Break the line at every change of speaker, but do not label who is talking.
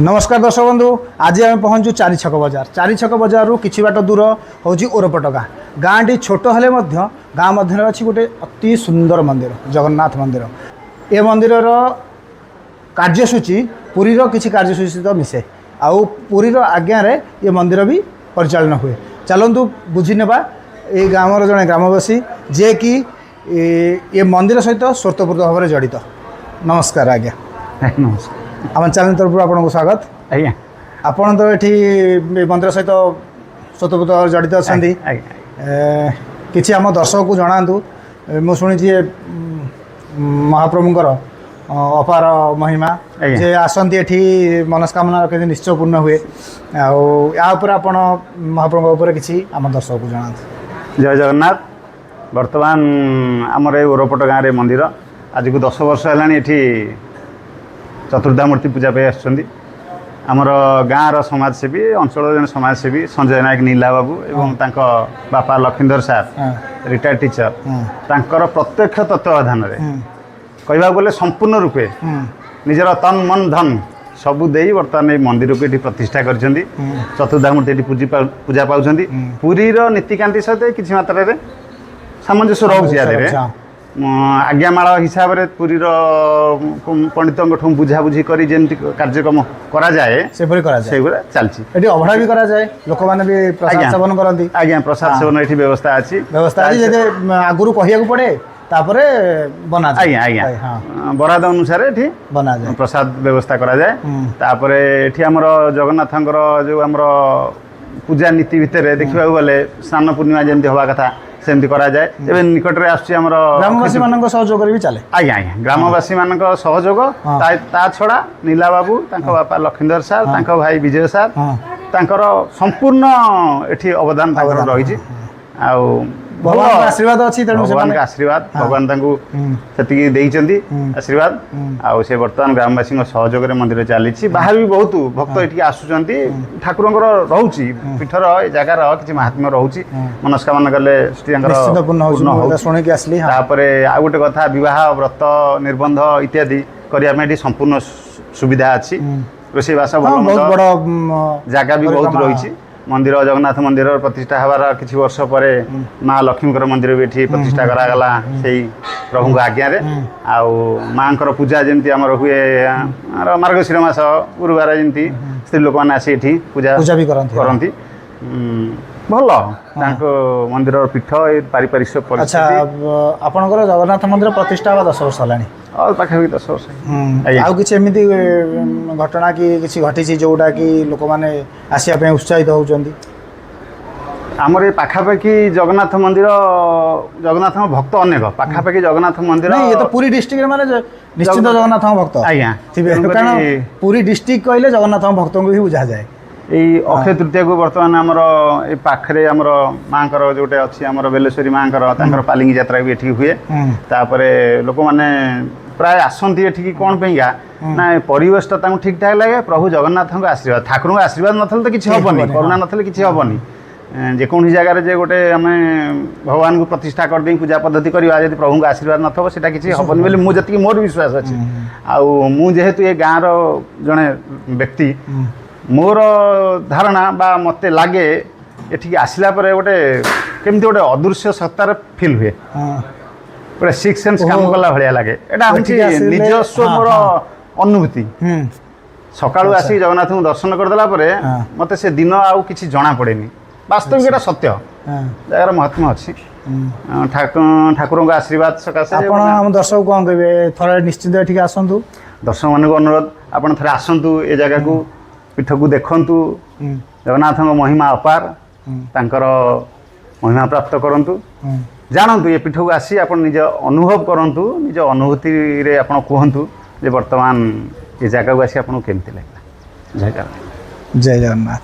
ନମସ୍କାର ଦର୍ଶକ ବନ୍ଧୁ, ଆଜି ଆମେ ପହଞ୍ଚୁ ଚାରିଛକ ବଜାର। ଚାରିଛକ ବଜାରରୁ କିଛି ବାଟ ଦୂର ହେଉଛି ଓରପଟକା ଗାଁଟି। ଛୋଟ ହେଲେ ମଧ୍ୟ ଗାଁ ମଧ୍ୟରେ ଅଛି ଗୋଟେ ଅତି ସୁନ୍ଦର ମନ୍ଦିର, ଜଗନ୍ନାଥ ମନ୍ଦିର। ଏ ମନ୍ଦିରର କାର୍ଯ୍ୟସୂଚୀ ପୁରୀର କିଛି କାର୍ଯ୍ୟସୂଚୀ ସହିତ ମିଶେ ଆଉ ପୁରୀର ଆଜ୍ଞାରେ ଏ ମନ୍ଦିର ବି ପରିଚାଳନା ହୁଏ। ଚାଲନ୍ତୁ ବୁଝିନେବା ଏଇ ଗ୍ରାମର ଜଣେ ଗ୍ରାମବାସୀ, ଯିଏକି ଏ ମନ୍ଦିର ସହିତ ସ୍ୱତଃପ୍ରୋତ ଭାବରେ ଜଡ଼ିତ। ନମସ୍କାର ଆଜ୍ଞା।
ନମସ୍କାର।
ଆମ ଚ୍ୟାନେଲ୍ ତରଫରୁ ଆପଣଙ୍କୁ ସ୍ୱାଗତ।
ଆଜ୍ଞା।
ଆପଣ ତ ଏଠି ଏ ମନ୍ଦିର ସହିତ ସ୍ୱତଃପ୍ରୋତ ଭାବରେ ଜଡ଼ିତ ଅଛନ୍ତି।
ଆଜ୍ଞା।
କିଛି ଆମ ଦର୍ଶକକୁ ଜଣାନ୍ତୁ। ମୁଁ ଶୁଣିଛି ଏ ମହାପ୍ରଭୁଙ୍କର ଅପାର ମହିମା ଯେ ଆସନ୍ତି ଏଠି, ମନସ୍କାମନା ରଖନ୍ତି, ନିଶ୍ଚୟ ପୂର୍ଣ୍ଣ ହୁଏ। ଆଉ ୟା ଉପରେ ଆପଣ ମହାପ୍ରଭୁଙ୍କ ଉପରେ କିଛି ଆମ ଦର୍ଶକକୁ ଜଣାନ୍ତୁ।
ଜୟ ଜଗନ୍ନାଥ। ବର୍ତ୍ତମାନ ଆମର ଏଇ ଓରପଟ ଗାଁରେ ମନ୍ଦିର ଆଜିକୁ 10 ବର୍ଷ ହେଲାଣି। ଏଠି ଚତୁର୍ଦ୍ଧାମୂର୍ତ୍ତି ପୂଜା ପାଇ ଆସୁଛନ୍ତି। ଆମର ଗାଁର ସମାଜସେବୀ, ଅଞ୍ଚଳର ଜଣେ ସମାଜସେବୀ ସଞ୍ଜୟ ନାୟକ ନୀଲା ବାବୁ ଏବଂ ତାଙ୍କ ବାପା ଲକ୍ଷ୍ମୀଧର ସାର୍, ରିଟାୟାର୍ଡ ଟିଚର, ତାଙ୍କର ପ୍ରତ୍ୟକ୍ଷ ତତ୍ତ୍ୱାବଧାନରେ କହିବାକୁ ଗଲେ ସମ୍ପୂର୍ଣ୍ଣ ରୂପେ ନିଜର ତନ ମନ ଧନ ସବୁ ଦେଇ ବର୍ତ୍ତମାନ ଏଇ ମନ୍ଦିରକୁ ଏଠି ପ୍ରତିଷ୍ଠା କରିଛନ୍ତି। ଚତୁର୍ଦ୍ଧାମୂର୍ତ୍ତି ଏଠି ପୂଜା ପାଉଛନ୍ତି। ପୁରୀର ନୀତିକାନ୍ତି ସହିତ କିଛି ମାତ୍ରାରେ ସାମଞ୍ଜସ୍ୟ ରହୁଛି ୟା ଦେହରେ। ଆଜ୍ଞାମାଳ ହିସାବରେ ପୁରୀର ପଣ୍ଡିତଙ୍କଠୁ ବୁଝାବୁଝି କରି ଯେମିତି କାର୍ଯ୍ୟକ୍ରମ କରାଯାଏ,
ସେପରି କରାଯାଏ।
ସେଇଗୁଡ଼ା ଚାଲିଛି।
ଏଠି ଅଭଡ଼ା ବି କରାଯାଏ, ଲୋକମାନେ ବି ପ୍ରସାଦ ସେବନ କରନ୍ତି।
ଆଜ୍ଞା, ପ୍ରସାଦ ସେବନ ଏଠି ବ୍ୟବସ୍ଥା ଅଛି।
ବ୍ୟବସ୍ଥା ଅଛି। ଯଦି ଆଗରୁ କହିବାକୁ ପଡ଼େ, ତାପରେ ବନାଯାଏ।
ଆଜ୍ଞା ଆଜ୍ଞା ବରାଦ ଅନୁସାରେ ଏଠି
ବନାଯାଏ।
ପ୍ରସାଦ ବ୍ୟବସ୍ଥା କରାଯାଏ। ତାପରେ ଏଠି ଆମର ଜଗନ୍ନାଥଙ୍କର ଯେଉଁ ଆମର ପୂଜା ନୀତି ଭିତରେ ଦେଖିବାକୁ ଗଲେ ସ୍ନାନ ପୂର୍ଣ୍ଣିମା ଯେମିତି ହେବା କଥା ସେମିତି କରାଯାଏ। ଏବେ ନିକଟରେ ଆସୁଛି ଆମର
ଗ୍ରାମବାସୀ ମାନଙ୍କ ସହଯୋଗରେ ବି ଚାଲେ।
ଆଜ୍ଞା, ଗ୍ରାମବାସୀ ମାନଙ୍କ ସହଯୋଗ। ତା ଛଡ଼ା ନୀଲା ବାବୁ, ତାଙ୍କ ବାପା ଲକ୍ଷ୍ମୀଧର ସାର୍, ତାଙ୍କ ଭାଇ ବିଜୟ ସାର୍, ତାଙ୍କର ସମ୍ପୂର୍ଣ୍ଣ ଏଠି ଅବଦାନ ତାଙ୍କର
ଅବଦାନ,
ରହିଛି। ଆଉ ଭଲ
ଭଗବାନଙ୍କ ଆଶୀର୍ବାଦ ଅଛି, ତେଣୁ ସେମାନେ
ଭଗବାନଙ୍କ ଆଶୀର୍ବାଦ, ଭଗବାନ ତାଙ୍କୁ ସେତିକି ଦେଇଛନ୍ତି ଆଶୀର୍ବାଦ। ଆଉ ସେ ବର୍ତ୍ତମାନ ଗ୍ରାମବାସୀଙ୍କ ସହଯୋଗରେ ମନ୍ଦିର ଚାଲିଛି। ବାହାରୁ ବି ବହୁତ ଭକ୍ତ ଏଠିକି ଆସୁଛନ୍ତି। ଠାକୁରଙ୍କର ରହୁଛି, ପୀଠର ଏ ଜାଗାର କିଛି ମାହାତ୍ମ୍ୟ ରହୁଛି। ମନସ୍କାମନା କଲେ ସେଠି ତାଙ୍କର
ନିଶ୍ଚିତ ପୂର୍ଣ୍ଣ ହେଉଛି।
ପୂର୍ଣ୍ଣ
ମୁଁ ଏଇଟା
ହେଉଛି।
ଶୁଣିକି ଆସିଲି, ହଁ।
ତାପରେ ଆଉ ଗୋଟେ କଥା, ବିବାହ, ବ୍ରତ, ନିର୍ବନ୍ଧ ଇତ୍ୟାଦି କରିବା ପାଇଁ ଏଠି ସମ୍ପୂର୍ଣ୍ଣ ସୁବିଧା ଅଛି। ରୋଷେଇବାସ, ଭଲ
ବହୁତ
ମନ୍ଦ
ବଡ଼
ଜାଗା ବି ବହୁତ
ପରିକ୍ରମା।
ରହିଛି। ମନ୍ଦିର, ଜଗନ୍ନାଥ ମନ୍ଦିର ପ୍ରତିଷ୍ଠା ହେବାର କିଛି ବର୍ଷ ପରେ ମା ଲକ୍ଷ୍ମୀଙ୍କର ମନ୍ଦିର ବି ଏଠି ପ୍ରତିଷ୍ଠା କରାଗଲା ସେଇ ପ୍ରଭୁଙ୍କ ଆଜ୍ଞାରେ। ଆଉ ମାଙ୍କର ପୂଜା ଯେମିତି ଆମର ହୁଏ, ଆମର ମାର୍ଗଶିର ମାସ ଗୁରୁବାର ଯେମିତି ସ୍ତ୍ରୀ ଲୋକମାନେ ଆସି ଏଠି ପୂଜା
ପୂଜା ବି କରନ୍ତି।
କରନ୍ତି। ଭଲ ତାଙ୍କ ମନ୍ଦିରର ପୀଠ, ଏ ପାରିପାର୍ଶ୍ୱିକ ପରିସ୍ଥିତି।
ଆପଣଙ୍କର ଜଗନ୍ନାଥ ମନ୍ଦିର ପ୍ରତିଷ୍ଠା ହେବା 10 ବର୍ଷ ହେଲାଣି?
ଆଉ ପାଖାପାଖି 10 ବର୍ଷ। ଆଜ୍ଞା।
ଆଉ କିଛି ଏମିତି ଘଟଣା କି କିଛି ଘଟିଛି, ଯୋଉଟା କି ଲୋକମାନେ ଆସିବା ପାଇଁ ଉତ୍ସାହିତ ହେଉଛନ୍ତି?
ଆମର ଏ ପାଖାପାଖି ଜଗନ୍ନାଥ ମନ୍ଦିର, ଜଗନ୍ନାଥଙ୍କ ଭକ୍ତ ଅନେକ ପାଖାପାଖି ଜଗନ୍ନାଥ ମନ୍ଦିର।
ନାଇଁ, ଇଏ ତ ପୁରୀ ଡିଷ୍ଟ୍ରିକ୍ଟରେ, ମାନେ ନିଶ୍ଚିନ୍ତ ଜଗନ୍ନାଥଙ୍କ ଭକ୍ତ ଥିବେ।
ତେଣୁକରି
କାରଣ ପୁରୀ ଡିଷ୍ଟ୍ରିକ୍ଟ କହିଲେ ଜଗନ୍ନାଥଙ୍କ ଭକ୍ତଙ୍କୁ ହିଁ ବୁଝାଯାଏ।
ଏଇ ଅକ୍ଷୟ ତୃତୀୟାକୁ ବର୍ତ୍ତମାନ ଆମର ଏ ପାଖରେ ଆମର ମାଙ୍କର ଯୋଉଟେ ଅଛି, ଆମର ବେଲେଶ୍ୱରୀ ମାଙ୍କର, ତାଙ୍କର ପାଲିଙ୍ଗି ଯାତ୍ରା ବି ଏଠିକି ହୁଏ। ତାପରେ ଲୋକମାନେ ପ୍ରାୟ ଆସନ୍ତି ଏଠିକି କ'ଣ ପାଇଁକା ନା ଏ ପରିବେଶଟା ତାଙ୍କୁ ଠିକ୍ ଠାକ୍ ଲାଗେ। ପ୍ରଭୁ ଜଗନ୍ନାଥଙ୍କ ଆଶୀର୍ବାଦ, ଠାକୁରଙ୍କ ଆଶୀର୍ବାଦ ନଥିଲେ ତ କିଛି ହେବନି।
ହେବନି,
କରୁଣା ନଥିଲେ କିଛି ହେବନି। ଯେକୌଣସି ଜାଗାରେ ଯେ ଗୋଟେ ଆମେ ଭଗବାନଙ୍କୁ ପ୍ରତିଷ୍ଠା କରିଦେଇ ପୂଜା ପଦ୍ଧତି କରିବା, ଯଦି ପ୍ରଭୁଙ୍କ ଆଶୀର୍ବାଦ ନଥିବ ସେଇଟା କିଛି ହେବନି ବୋଲି ମୁଁ ଯେତିକି ମୋର ବିଶ୍ୱାସ ଅଛି। ଆଉ ମୁଁ ଯେହେତୁ ଏ ଗାଁର ଜଣେ ବ୍ୟକ୍ତି, ମୋର ଧାରଣା ବା ମୋତେ ଲାଗେ ଏଠିକି ଆସିଲା ପରେ ଗୋଟେ କେମିତି ଗୋଟେ ଅଦୃଶ୍ୟ ସତ୍ତାର ଫିଲ୍ ହୁଏ। ଗୋଟେ ସିକ୍ସ ସେନ୍ସ କାମ କଲା ଭଳିଆ ଲାଗେ। ଏଇଟା ହେଉଛି
ଏଠିକି ଆସିଲେ
ନିଜସ୍ୱ ମୋର ଅନୁଭୂତି। ସକାଳୁ ଆସିକି ଜଗନ୍ନାଥଙ୍କୁ ଦର୍ଶନ କରିଦେଲା ପରେ ମୋତେ ସେ ଦିନ ଆଉ କିଛି ଜଣା ପଡ଼େନି। ବାସ୍ତବିକ ଏଇଟା ସତ୍ୟ। ଜାଗାର ମହାତ୍ମ୍ୟ ଅଛି ଠାକୁରଙ୍କ ଆଶୀର୍ବାଦ ସକାଶେ।
ଆପଣ ଆମ ଦର୍ଶକ କ'ଣ କହିବେ? ଥରେ ନିଶ୍ଚିନ୍ତ ଏଠିକି ଆସନ୍ତୁ।
ଦର୍ଶକମାନଙ୍କୁ ଅନୁରୋଧ, ଆପଣ ଥରେ ଆସନ୍ତୁ ଏ ଜାଗାକୁ, ପୀଠକୁ ଦେଖନ୍ତୁ। ଜଗନ୍ନାଥଙ୍କ ମହିମା ଅପାର, ତାଙ୍କର ମହିମା ପ୍ରାପ୍ତ କରନ୍ତୁ, ଜାଣନ୍ତୁ। ଏ ପୀଠକୁ ଆସି ଆପଣ ନିଜ ଅନୁଭବ କରନ୍ତୁ, ନିଜ ଅନୁଭୂତିରେ ଆପଣ କୁହନ୍ତୁ ଯେ ବର୍ତ୍ତମାନ ଏ ଜାଗାକୁ ଆସି ଆପଣଙ୍କୁ କେମିତି ଲାଗିଲା। ଜୟ ଜଗନ୍ନାଥ।
ଜୟ ଜଗନ୍ନାଥ।